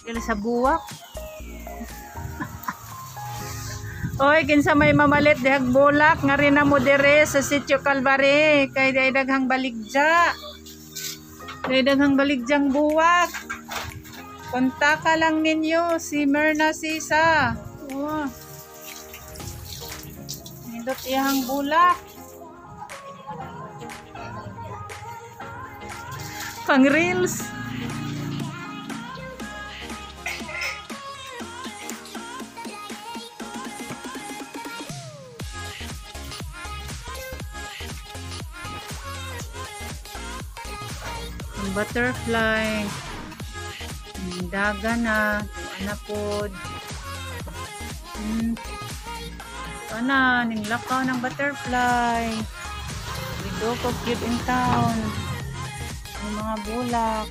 Dili sa buwak. Oy, kinsa may mamalit dihag bulak nga rin na mo dire sa Sitio Calvary kay day daghang baligya. Day daghang baligdyang buwak. Kontaka lang ninyo si Myrna Sisa. Oh. Nindot iyang bulak. Pang reels. Ang butterfly. Ang daga na. Tuwa na pod. Tuwa na. Ning lakaw ng butterfly. Dito ko cute in town. Ang mga bulak.